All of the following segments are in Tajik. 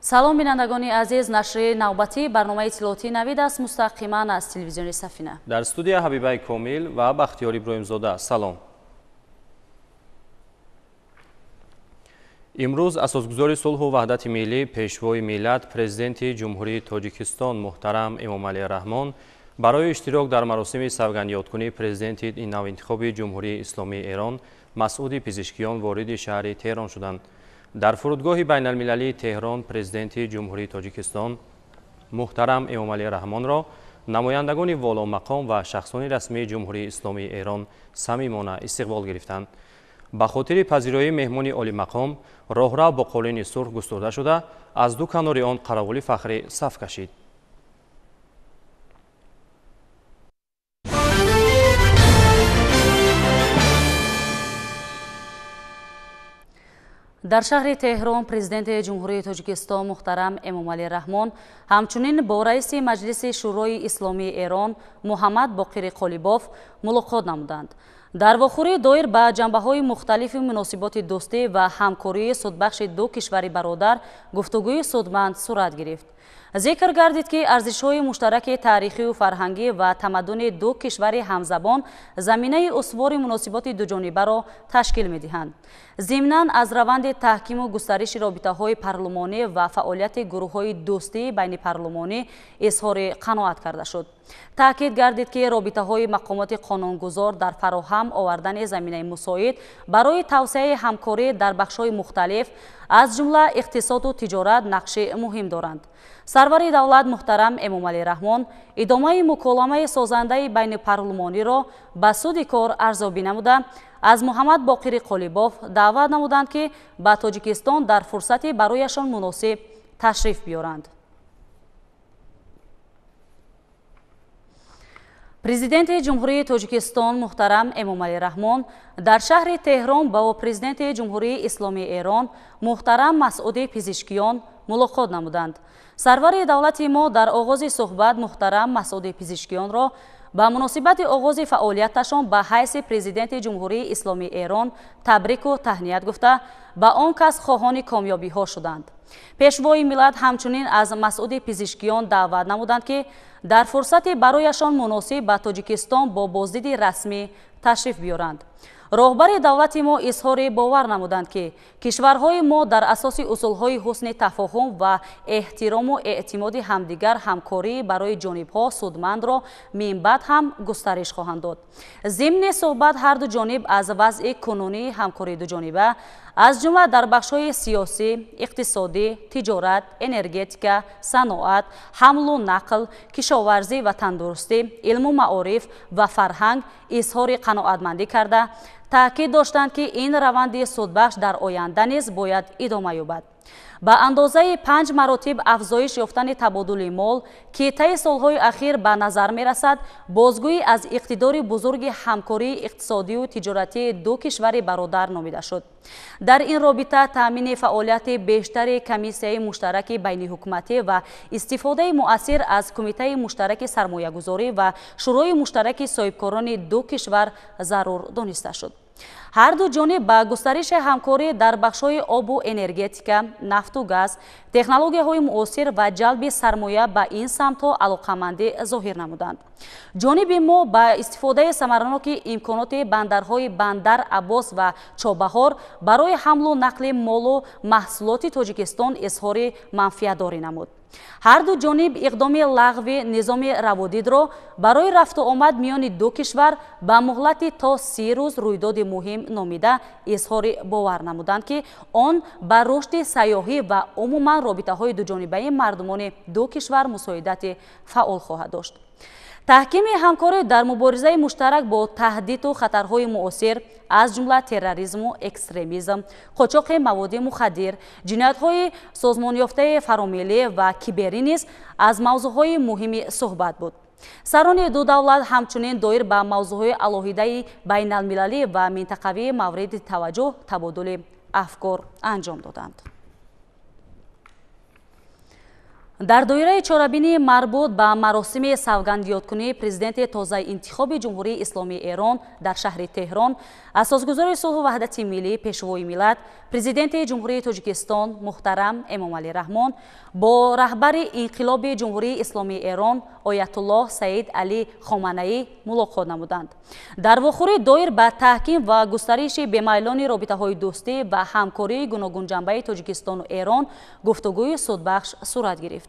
Салом, бинандагони азиз, нашри навбатии барномаи иттилоотии Навид аст, мустақиман аз телевизиони Сафина. Дар студия Ҳабибаи Комил ва Бахтиёр Иброҳимзода. Салом. Имрӯз асосгузори сулҳу ваҳдати миллӣ, пешвои миллат, президенти Ҷумҳурии Тоҷикистон муҳтарам Эмомалӣ Раҳмон барои иштирок дар маросими савгандёдкунии президенти навинтихоби Ҷумҳурии Исломии Эрон Масъуди Пизишкиён вориди шаҳри Теҳрон шуданд. Дар фурудгоҳи байналмилалии Теҳрон президенти Ҷумҳурии Тоҷикистон муҳтарам Эмомалӣ Раҳмонро намояндагони воломақом ва шахсони расмии Ҷумҳурии Исломии Эрон самимона истиқбол гирифтанд. Ба хотири пазироии меҳмони олимақом роҳрав бо қолини сурх густурда шуда, аз ду канори он қаравули фахрӣ саф кашид. Дар шаҳри Теҳрон президенти Ҷумҳурии Тоҷикистон муҳтарам Эмомалӣ Раҳмон ҳамчунин бо раиси Маҷлиси Шӯрои Исломии Эрон Муҳаммад Боқири Қолибоф мулоқот намуданд. Дар вохӯрӣ доир ба ҷанбаҳои мухталифи муносиботи дӯстӣ ва ҳамкории судбахши ду кишвари бародар гуфтугӯи судманд сурат гирифт. Зикр гардид, ки арзишҳои муштараки таърихию фарҳангӣ ва тамаддуни ду кишвари ҳамзабон заминаи устувори муносиботи дуҷонибаро ташкил медиҳанд. Зимнан аз раванди таҳкиму густариши робитаҳои парлумонӣ ва фаъолияти гурӯҳҳои дӯстии байнипарлумонӣ изҳори қаноат карда шуд. Таъкид гардид, ки робитаҳои мақомоти қонунгузор дар фароҳам овардани заминаи мусоид барои тавсеаи ҳамкорӣ дар бахшҳои мухталиф, аз ҷумла иқтисоду тиҷорат, нақши муҳим доранд. Сарвари давлат муҳтарам Эмомалӣ Раҳмон идомаи муколамаи созандаи байнипарлумониро ба суди кор арзёбӣ намуда, аз Муҳаммад Боқири Қолибоф даъват намуданд, ки ба Тоҷикистон дар фурсати барояшон муносиб ташриф биёранд. Президенти Ҷумҳурии Тоҷикистон муҳтарам Эмомалӣ Раҳмон дар шаҳри Теҳрон бо президенти Ҷумҳурии Исломии Эрон муҳтарам Масъуди Пизишкиён мулоқот намуданд. Сарвари давлати мо дар оғози суҳбат муҳтарам Масъуди Пизишкиёнро ба муносибати оғози фаъолияташон ба ҳайси президенти Ҷумҳурии Исломии Эрон табрику таҳният гуфта, ба он кас хоҳони комёбиҳо шуданд. Пешвои миллат ҳамчунин аз Масъуди Пизишкиён даъват намуданд, ки дар фурсати барояшон муносиб ба Тоҷикистон бо боздиди расмӣ ташриф биёранд. Роҳбари давлати мо изҳори бовар намуданд, ки кишварҳои мо дар асоси усулҳои ҳусни тафоҳум ва эҳтирому эътимоди ҳамдигар ҳамкории барои ҷонибҳо судмандро минбаъд ҳам густариш хоҳанд дод. Зимни суҳбат ҳарду ҷониб аз вазъи кунунии ҳамкории дуҷониба, аз ҷумла дар бахшҳои сиёсӣ, иқтисодӣ, тиҷорат, энергетика, саноат, ҳамлу нақл, кишоварзӣ ва тандурустӣ, илму маориф ва фарҳанг изҳори қаноатмандӣ карда, таъкид доштанд, ки ин раванди судбахш дар оянда низ бояд идома ёбад. Ба андозаи 5 маротиб афзоиш ёфтани табодули мол, ки таи солҳои ахир ба назар мерасад, бозгӯӣ аз иқтидори бузурги ҳамкории иқтисодию тиҷоратии ду кишвари бародар номида шуд. Дар ин робита таъмини фаъолияти бештари комиссияи муштараки байниҳукуматӣ ва истифодаи муассир аз кумитаи муштараки сармоягузорӣ ва шӯрои муштараки соҳибкорони ду кишвар зарур дониста шуд. Ҳарду ҷониб ба густариши ҳамкорӣ дар бахшҳои обу энергетика, нафту газ, технологияҳои муосир ва ҷалби сармоя ба ин самтҳо алоқамандӣ зоҳир намуданд. Ҷониби мо ба истифодаи самараноки имконоти бандарҳои Бандар Аббос ва Чобаҳор барои ҳамлу нақли молу маҳсулоти Тоҷикистон изҳори манфиатдорӣ намуд. Ҳарду ҷониб иқдоми лағви низоми раводидро барои рафту омад миёни ду кишвар ба муҳлати то 30 рӯз рӯйдоди муҳим номида изҳори бовар намуданд, ки он ба рушди сайёҳӣ ва умуман робитаҳои дуҷонибаи мардумони ду кишвар мусоидати фаъол хоҳад дошт. Таҳкими ҳамкорӣ дар муборизаи муштарак бо таҳдиду хатарҳои муосир, аз ҷумла терроризму экстремизм, қочоқи маводи мухаддир, ҷиноятҳои созмонёфтаи фаромиллӣ ва киберӣ низ аз мавзӯъҳои муҳими суҳбат буд. Сарони ду давлат ҳамчунин доир ба мавзӯъҳои алоҳидаи байналмилалӣ ва минтақавии мавриди таваҷҷӯҳ табодули афкор анҷом доданд. Дар доираи чорабинии марбут ба маросими савгандёдкунии президенти тозаинтихоби Ҷумҳурии Исломии Эрон дар шаҳри Теҳрон, асосгузори сулҳу ваҳдати миллӣ, пешвои миллат, президенти Ҷумҳурии Тоҷикистон муҳтарам Эмомалӣ Раҳмон бо раҳбари инқилоби Ҷумҳурии Исломии Эрон Оятуллоҳ Саид Алӣ Хоманаӣ мулоқот намуданд. Дар вохӯрӣ доир ба таҳким ва густариши бемайлони робитаҳои дӯстӣ ва ҳамкории гуногунҷанбаи Тоҷикистону Эрон гуфтугӯи судбахш сурат гирифт.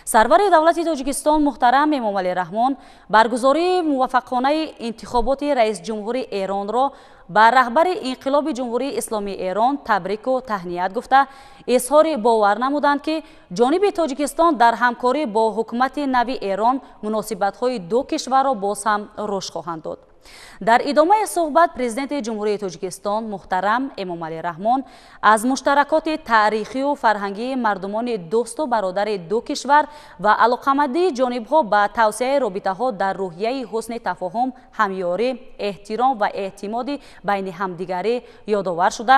Сарвари давлати Тоҷикистон муҳтарам Эмомалӣ Раҳмон баргузории муваффақонаи интихоботи раисҷумҳури Эронро ба раҳбари инқилоби Ҷумҳурии Исломии Эрон табрику таҳният гуфта, изҳори бовар намуданд, ки ҷониби Тоҷикистон дар ҳамкорӣ бо ҳукумати нави Эрон муносибатҳои ду кишварро боз ҳам рушд хоҳанд дод. Дар идомаи суҳбат президенти Ҷумҳурии Тоҷикистон муҳтарам Эмомалӣ Раҳмон аз муштаракоти таърихию фарҳангии мардумони дӯсту бародари ду кишвар ва алоқамандии ҷонибҳо ба тавсеаи робитаҳо дар рӯҳияи ҳусни тафоҳум, ҳамёрӣ, эҳтиром ва эътимоди байни ҳамдигарӣ ёдовар шуда,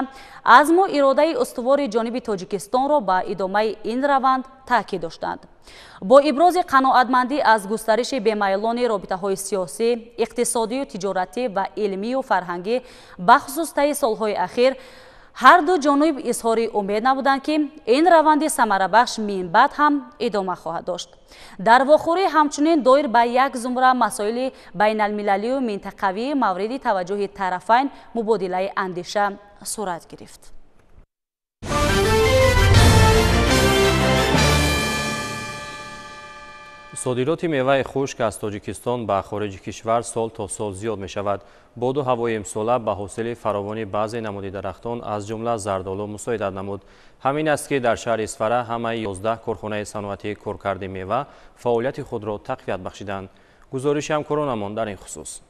азму иродаи устувори ҷониби Тоҷикистонро ба идомаи ин раванд таъкид доштанд. Бо ибрози қаноатмандӣ аз густариши бемайлони робитаҳои сиёсӣ, иқтисодию тиҷоратӣ ва илмию фарҳангӣ, бахусус таи солҳои ахир, ҳар ду ҷониб изҳори умед намуданд, ки ин раванди самарабахш минбаъд ҳам идома хоҳад дошт. Дар вохӯрӣ ҳамчунин доир ба як зумра масоили байналмилалию минтақавии мавриди таваҷҷӯҳи тарафайн мубодилаи андеша сурат гирифт. Содироти меваи хушк аз Тоҷикистон ба хориҷи кишвар сол то сол зиёд мешавад. Боду ҳавои имсола ба ҳосили фаровони баъзе намуди дарахтон аз ҷумла зардолу мусоидат намуд. Ҳамин аст, ки дар шаҳри Исфара ҳамаи 11 корхонаи саноатии коркарди мева фаъолияти худро тақвият бахшиданд. Гузориши ҳамкоронамон дар ин хусус.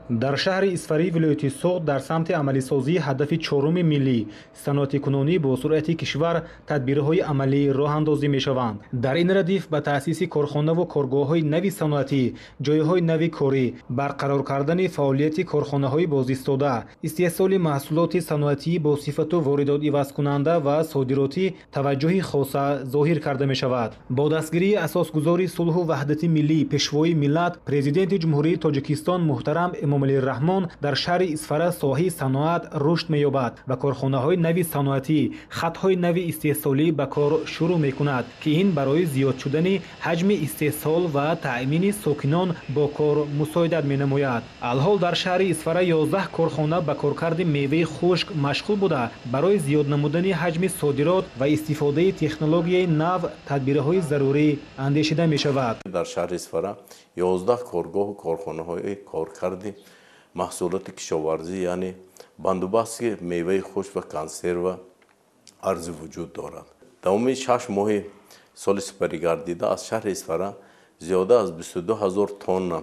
Дар шаҳри Исфараи вилояти Суғд дар самти амалисозии ҳадафи чоруми миллӣ саноатикунонӣ бо суръати кишвар тадбирҳои амалӣ роҳандозӣ мешаванд. Дар ин радиф ба таъсиси корхонаву коргоҳҳои нави саноатӣ, ҷойҳои нави корӣ, барқарор кардани фаъолияти корхонаҳои бозистода, истеҳсоли маҳсулоти саноатӣ бо сифату воридотивазкунанда ва содиротӣ таваҷҷӯҳи хоса зоҳир карда мешавад. Бо дастгирии асосгузори сулҳу ваҳдати миллӣ, пешвои миллат, президенти Ҷумҳурии Тоҷикистон муҳтарам Эмомалӣ Раҳмон дар шаҳри Исфара соҳаи саноат рушд меёбад ва корхонаҳои нави саноатӣ, хатҳои нави истеҳсолӣ ба кор шурӯъ мекунад, ки ин барои зиёд шудани ҳаҷми истеҳсол ва таъмини сокинон бо кор мусоидат менамояд. Алҳол дар шаҳри Исфара 11 корхона ба коркарди меваи хушк машғул буда, барои зиёд намудани ҳаҷми содирот ва истифодаи технологияи нав тадбирҳои зарурӣ андешида мешавад. Дар шаҳри Исфара 11 коргоҳу корхонаҳои коркарди маҳсулоти кишоварзӣ, яъне бандубасти меваи хушк ва консерва арзи вуҷуд дорад. Давоми 6 моҳи соли сипаригардида аз шаҳри Исфара зиёда аз 22 ҳазор тонна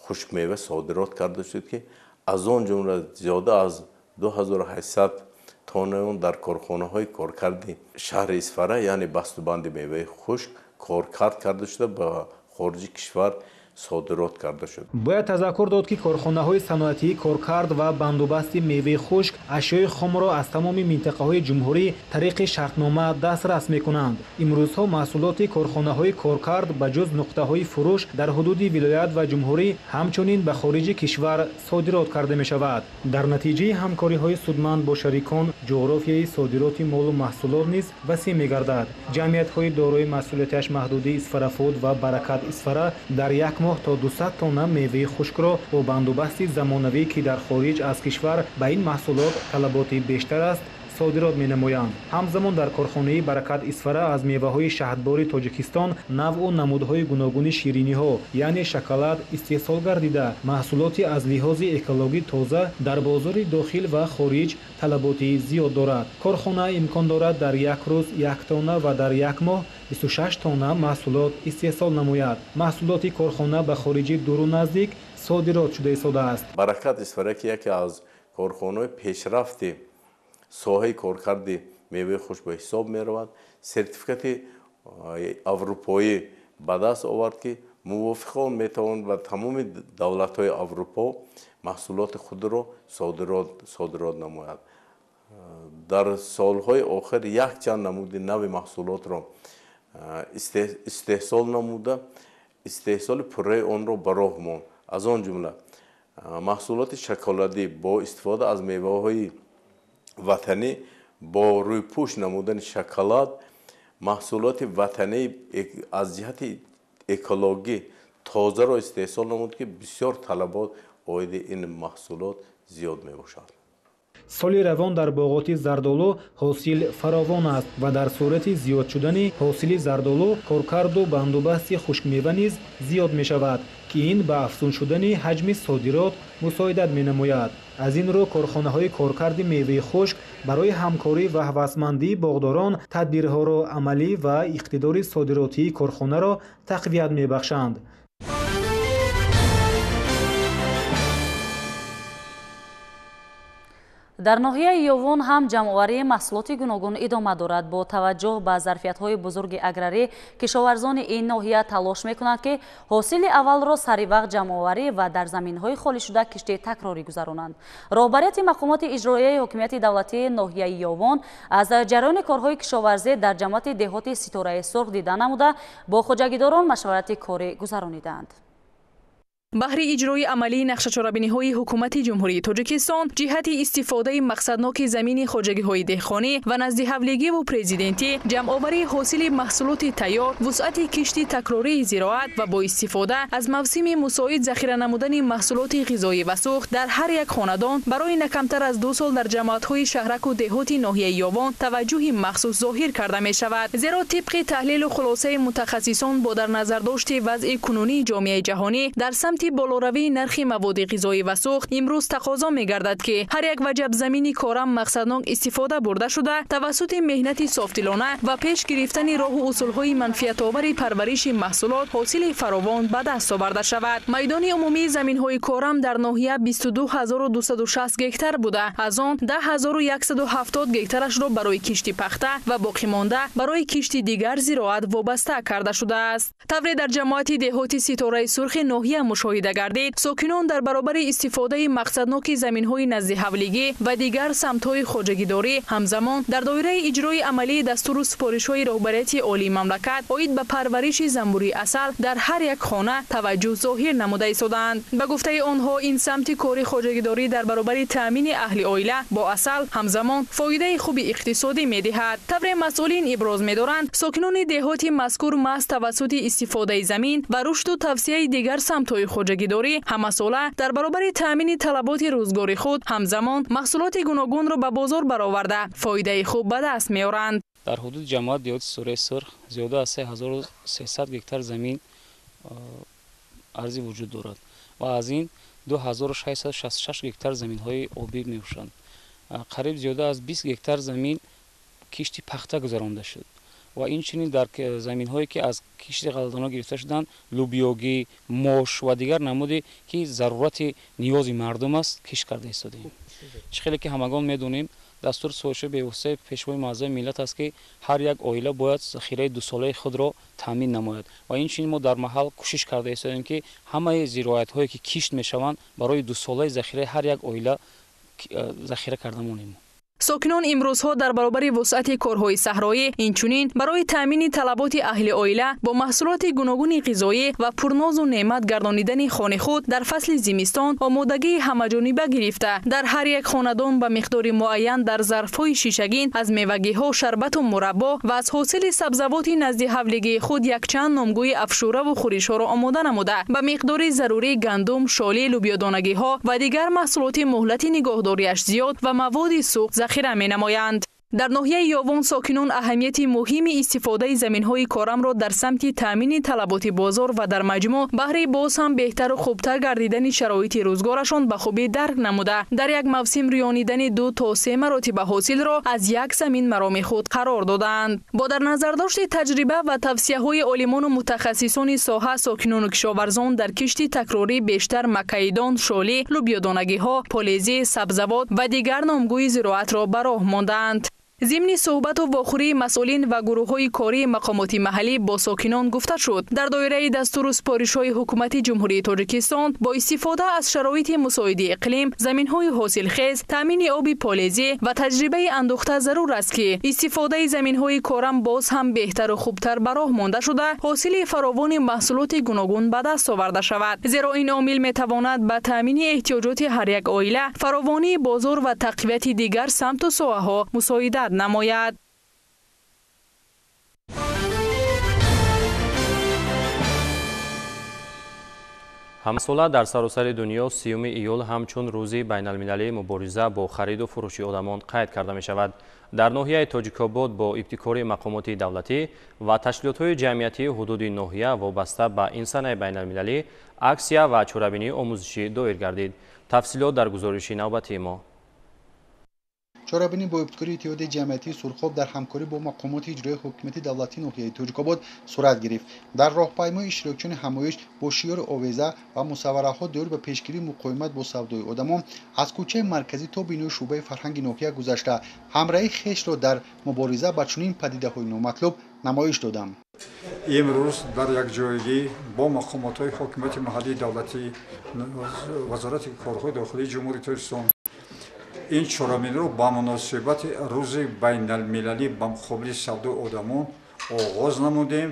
хушкмева содирот карда шуд, ки аз он ҷумла зиёда аз 2800 тоннаи он дар корхонаҳои коркарди шаҳри Исфара, яъне бастубанди меваи хушк коркард карда шуда ба хориҷи кишвар содирот карда шуд. Бояд тазаккур дод, ки корхонаҳои саноатии коркард ва бандубасти меваи хушк ашёи хомро аз тамоми минтақаҳои ҷумҳурӣ тариқи шартнома дастрас мекунанд. Имрӯзҳо маҳсулоти корхонаҳои коркард ба ҷуз нуқтаҳои фурӯш дар ҳудуди вилоят ва ҷумҳурӣ ҳамчунин ба хориҷи кишвар содирот карда мешавад. Дар натиҷаи ҳамкориҳои судманд бо шарикон ҷуғрофияи содироти молу маҳсулот низ васеъ мегардад. Ҷамъиятҳои дорои масъулияташ маҳдуди Исфарафуд ва Баракат Исфара дар як моҳ то 200 тонна меваи хушкро бо бандубасти замонавӣ, ки дар хориҷ аз кишвар ба ин маҳсулот талаботи бештар аст, содирот менамоянд. Ҳамзамон дар корхонаи Баракат Исфара аз меваҳои шаҳдбори Тоҷикистон навъу намудҳои гуногуни шириниҳо, яъне шоколад истеҳсол гардида, маҳсулоти аз лиҳози экологӣ тоза дар бозори дохил ва хориҷ талаботи зиёд дорад. Корхона имкон дорад дар як рӯз 1 тонна ва дар як моҳ 26 тонна маҳсулот истеҳсол намояд. Маҳсулоти корхона ба хориҷи дуру наздик содирот шуда истодааст. Баракат Исфара, ки яке аз корхонаҳои пешрафти соҳаи коркарди меваи хушк ба ҳисоб меравад, сертификати аврупоӣ ба даст овард, ки мувофиқон метавонад ба тамоми давлатҳои Аврупо маҳсулоти худро содирот намояд. Дар солҳои охир якчанд намуди нави маҳсулотро Истеҳсол намуда, истеҳсоли пурраи онро ба роҳ монд. Аз он ҷумла маҳсулоти шоколадӣ бо истифода аз меваҳои ватанӣ, бо рӯйпӯш намудани шоколад, маҳсулоти ватанӣ аз ҷиҳати экологӣ тозаро истеҳсол намуд, ки бисёр талабот оиди ин маҳсулот зиёд мебошад. Соли равон дар боғоти зардолу ҳосил фаровон аст ва дар сурати зиёд шудани ҳосили зардолу коркарду бандубасти хушкмева низ зиёд мешавад, ки ин ба афзун шудани ҳаҷми содирот мусоидат менамояд. Аз ин рӯ корхонаҳои коркарди меваи хушк барои ҳамкорӣ ва ҳавасмандии боғдорон тадбирҳоро амалӣ ва иқтидори содиротии корхонаро тақвият мебахшанд. Дар ноҳияи Ёвон ҳам ҷамъоварии маҳсулоти гуногун идома дорад. Бо таваҷҷӯҳ ба зарфиятҳои бузурги аграрӣ, кишоварзони ин ноҳия талош мекунанд, ки ҳосили аввалро сари вақт ҷамъоварӣ ва дар заминҳои холишуда кишти такрорӣ гузаронанд. Роҳбарияти мақомоти иҷроияи ҳокимияти давлатии ноҳияи Ёвон аз ҷараёни корҳои кишоварзӣ дар ҷамоати деҳоти Ситораи Сурх дида намуда, бо хоҷагидорон машварати корӣ гузаронидаанд. Баҳри иҷрои амалии нақшачорабиниҳои ҳукумати Ҷумҳурии Тоҷикистон ҷиҳати истифодаи мақсадноки замини хоҷагиҳои деҳқонӣ ва наздиҳавлигиву президентӣ, ҷамъоварии ҳосили маҳсулоти тайёр, вусъати кишти такрории зироат ва бо истифода аз мавсими мусоид захира намудани маҳсулоти ғизоӣ ва сӯхт дар ҳар як хонадон барои на камтар аз 2 сол дар ҷамоатҳои шаҳраку деҳоти ноҳияи Ёвон таваҷҷӯҳи махсус зоҳир карда мешавад. Зеро тибқи таҳлилу хулосаи мутахассисон бо дар назардошти вазъи кунунии ҷомеаи ҷаҳонӣ дар самти болоравии нархи маводи ғизоӣ ва сӯхт имрӯз тақозо мегардад, ки ҳар як ваҷаб замини корам мақсаднок истифода бурда шуда, тавассути меҳнати софдилона ва пеш гирифтани роҳу усулҳои манфиатовари парвариши маҳсулот ҳосили фаровон ба даст оварда шавад. Майдони умумии заминҳои корам дар ноҳия 22260 гектар буда, аз он 10170 гектарашро барои кишти пахта ва боқимонда барои кишти дигар зироат вобаста карда шудааст. Тавре дар ҷамоати деҳоти Ситораи Сурхи ноҳия мушоҳида гардид, сокинон дар баробари истифодаи мақсадноки заминҳои наздиҳавлигӣ ва дигар самтҳои хоҷагидорӣ ҳамзамон дар доираи иҷрои амалии дастуру супоришҳои роҳбарияти олии мамлакат оид ба парвариши занбури асал дар ҳар як хона таваҷҷӯҳ зоҳир намуда истодаанд. Ба гуфтаи онҳо, ин самти кори хоҷагидорӣ дар баробари таъмини аҳли оила бо асал ҳамзамон фоидаи хуби иқтисодӣ медиҳад. Тавре масъулин иброз медоранд, сокинони деҳоти мазкур маҳз тавассути истифодаи замин ва рушду тавсияи дигар самтҳои хоҷагидорӣ ҳамасола дар баробари таъмини талаботи рӯзгори худ ҳамзамон маҳсулоти гуногунро ба бозор бароварда фоидаи хуб ба даст меоранд. Дар ҳудуди ҷамоат деҳоти Ситораи Сурх зиёда аз 3300 гектар замин арзӣ вуҷуд дорад ва аз ин 2666 гектар заминҳои обӣ мебошанд. Қариб зиёда аз 20 гектар замин кишти пахта гузаронда шуд ва инчунин дар заминҳое ки аз кишти ғалладона гирифта шуданд, лӯбиёгӣ, мош ва дигар намуде ки зарурати ниёзи мардум аст, кишт карда истодаем. Чӣ хеле ки ҳамагон медонем, дастур супоришҳои бевоситаи пешвои муаззами миллат аст, ки ҳар як оила бояд захираи дусолаи худро таъмин намояд ва инчунин мо дар маҳал кӯшиш карда истодаем, ки ҳамаи зироатҳое ки кишт мешаванд барои дусолаи захираи ҳар як оила захира карда монем. Сокинон имрӯзҳо дар баробари вусъати корҳои саҳроӣ инчунин барои таъмини талаботи аҳли оила бо маҳсулоти гуногуни ғизоӣ ва пурнозу неъмат гардонидани хони худ дар фасли зимистон омодагии ҳамаҷониба гирифта, дар ҳар як хонадон ба миқдори муайян дар зарфҳои шишагин аз мевагиҳо, шарбату мураббо ва аз ҳосили сабзавоти наздиҳавлигии худ якчанд номгӯи афшураву хӯришҳоро омода намуда, ба миқдори зарурӣ гандум, шолӣ, лӯбиёдонагиҳо ва дигар маҳсулоти муҳлати нигоҳдориаш зиёд ва маводи сӯхт захира менамоянд. Дар ноҳияи Ёвон сокинон аҳамияти муҳими истифодаи заминҳои корамро дар самти таъмини талаботи бозор ва дар маҷмӯъ баҳри боз ҳам беҳтару хубтар гардидани шароити рӯзгорашон ба хубӣ дарк намуда, дар як мавсим рӯёнидани 2 то 3 маротиба ҳосилро аз як замин мароми худ қарор додаанд. Бо дар назардошти таҷриба ва тавсияҳои олимону мутахассисони соҳа, сокинону кишоварзон дар кишти такрорӣ бештар макаидон, шолӣ, лӯбиёдонагиҳо, полезӣ, сабзавот ва дигар номгӯи зироатро ба роҳ мондаанд. Зимни суҳбату вохӯрии масъулин ва гурӯҳҳои кории мақомоти маҳаллӣ бо сокинон гуфта шуд, дар доираи дастуру супоришҳои Ҳукумати Ҷумҳурии Тоҷикистон бо истифода аз шароити мусоиди иқлим, заминҳои ҳосилхез, таъмини оби полезӣ ва таҷрибаи андӯхта зарур аст, ки истифодаи заминҳои корам боз ҳам беҳтару хубтар ба роҳ монда шуда, ҳосили фаровони маҳсулоти гуногун ба даст оварда шавад. Зеро ин омил метавонад ба таъмини эҳтиёҷоти ҳар як оила, фаровонии бозор ва тақвияти дигар самту соҳаҳо мусоидат намояд. Ҳамасола дар саросари дунё 30 июл ҳамчун рӯзи байналмилалии мубориза бо хариду фурӯши одамон қайд карда мешавад. Дар ноҳияи Тоҷикобод бо ибтикори мақомоти давлатӣ ва ташкилотҳои ҷамъиятии ҳудуди ноҳия вобаста ба ин санаи байналмилалӣ аксия ва чорабинии омӯзишӣ доир гардид. Тафсилот дар гузориши навбатии мо. Чорабинӣ бо ибтикори Иттиҳодияи ҷамъиятии Сурхоб дар ҳамкорӣ бо мақомоти иҷроии ҳокимияти давлатии ноҳияи Тоҷикобод сурат гирифт. Дар роҳпаймои иштирокчиёни ҳамоиш бо шиёри овеза ва мусаввараҳо доир ба пешгирии муқовимат бо савдои одамон аз кӯчаи марказӣ то бинои шӯъбаи фарҳанги ноҳия гузашта, ҳамраҳии хешро дар мубориза ба чунин падидаҳои номатлуб намоиш доданд. Имрӯз дар якҷоягӣ бо мақомотҳои ҳокимияти маҳаллии давлатӣ, Вазорати корҳои дохилии Ҷумҳурии Тоҷикистон ин чорабиниро ба муносибати рӯзи байналмилалӣ ба муқобили савдои одамон оғоз намудем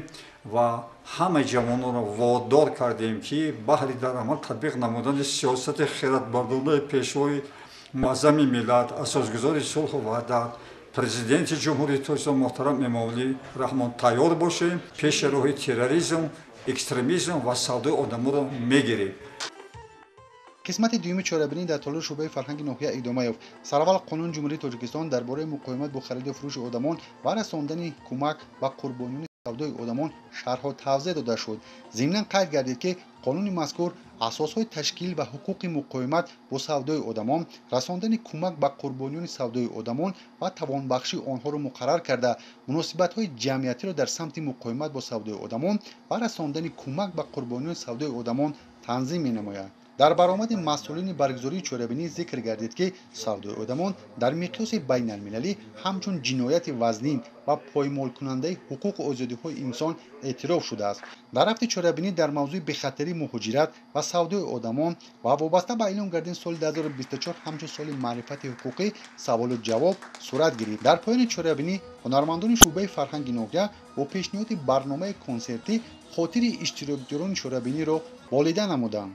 ва ҳамаи ҷавононро водор кардем, ки баҳри дар амал татбиқ намудани сиёсати хиратбардонаи Пешвои муаззами миллат, асосгузори сулҳу ваҳдат, Президенти Ҷумҳурии Тоҷикистон муҳтарам Эмомалӣ Раҳмон тайёр бошем, пеши роҳи терроризм, экстремизм ва савдои одамонро мегирем. Қисмати дуюми чорабинӣ дар толори шӯъбаи фарҳанги ноҳия идома ёфт. Сараввал Қонуни Ҷумҳурии Тоҷикистон дар бораи муқовимат бо хариду фурӯши одамон ва расондани кӯмак ба қурбониёни савдои одамон шарҳу тавзеҳ дода шуд. Зимнан қайд гардид, ки қонуни мазкур асосҳои ташкил ва ҳуқуқи муқовимат бо савдои одамон, расондани кӯмак ба қурбониёни савдои одамон ва тавонбахшии онҳоро муқаррар карда, муносибатҳои ҷамъиятиро дар самти муқовимат бо савдои одамон ва расондани кӯмак ба қурбониёни савдои одамон танзим менамояд. Дар баромади масъулини баргузории чорабинӣ зикр гардид, ки савдои одамон дар миқёси байналмилалӣ ҳамчун ҷинояти вазнин ва поймолкунандаи ҳуқуқу озодиҳои инсон эътироф шудааст. Дар рафти чорабинӣ дар мавзӯи бехатарии муҳоҷират ва савдои одамон ва вобаста ба эълон гардидани соли 2024 ҳамчун соли маърифати ҳуқуқӣ саволу ҷавоб сурат гирифт. Дар поёни чорабинӣ ҳунармандони шӯъбаи фарҳанги ноҳия бо пешниҳоди барномаи консертӣ хотири иштирокдорони чорабиниро болида намуданд.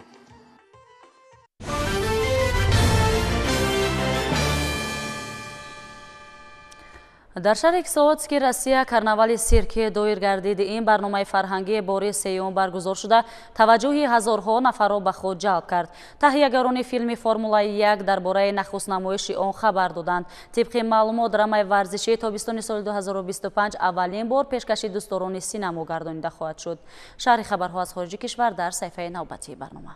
Дар шаҳри Кисловодски Россия карнавали сирки доир гардид. Ин барномаи фарҳангӣ бори сеюм баргузор шуда, таваҷҷӯҳи ҳазорҳо нафарро ба худ ҷалб кард. Таҳиягарони филми Формулаи 1 дар бораи нахустнамоиши он хабар доданд. Тибқи маълумот, драмаи варзишии тобистони соли 2025 аввалин бор пешкаши дӯстдорони синамо гардонида хоҳад шуд. Шарҳи хабарҳо аз хориҷи кишвар дар саҳифаи навбатии барнома.